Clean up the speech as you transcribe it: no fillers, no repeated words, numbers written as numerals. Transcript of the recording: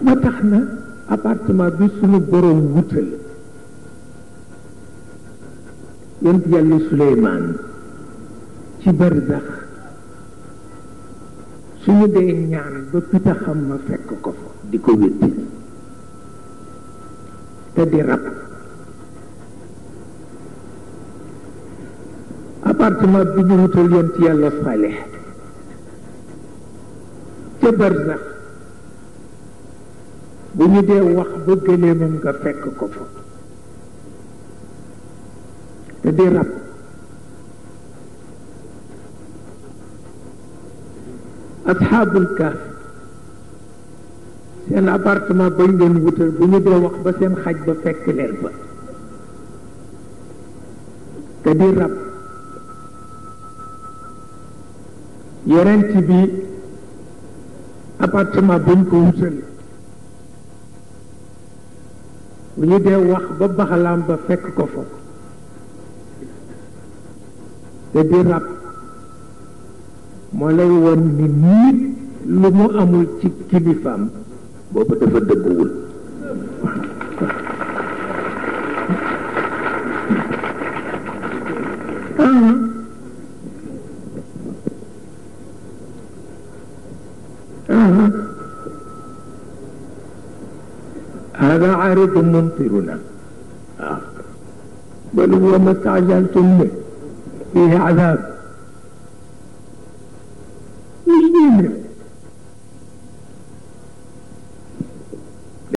ma tax na appartement bi sunu borom wutal yonent yàlla Suleymaan ci barzax suñu dee ñaan ba pitaxam ma fekk ko fa di ko wétti te di rab appartement bi ñu wutal yonent yàlla Saalix ca barzax bu ñu dee wax ba gëleemam nga fekk ko fa te di rab asxaabul kaaf seen appartement bañ leen wutal bu ñu dee wax ba seen xaj ba fekk leen fa te di rab yonent bi appartement bañ ko wutal bu ñu dee wax ba baxalaam ba fekk ko fa te di rab moo lay won ni nit lu mu amul ci kilifaam boobu dafa dëgguwul هذا عارض ممطرنا بل هو ما استعجلتم به فيه عذاب مش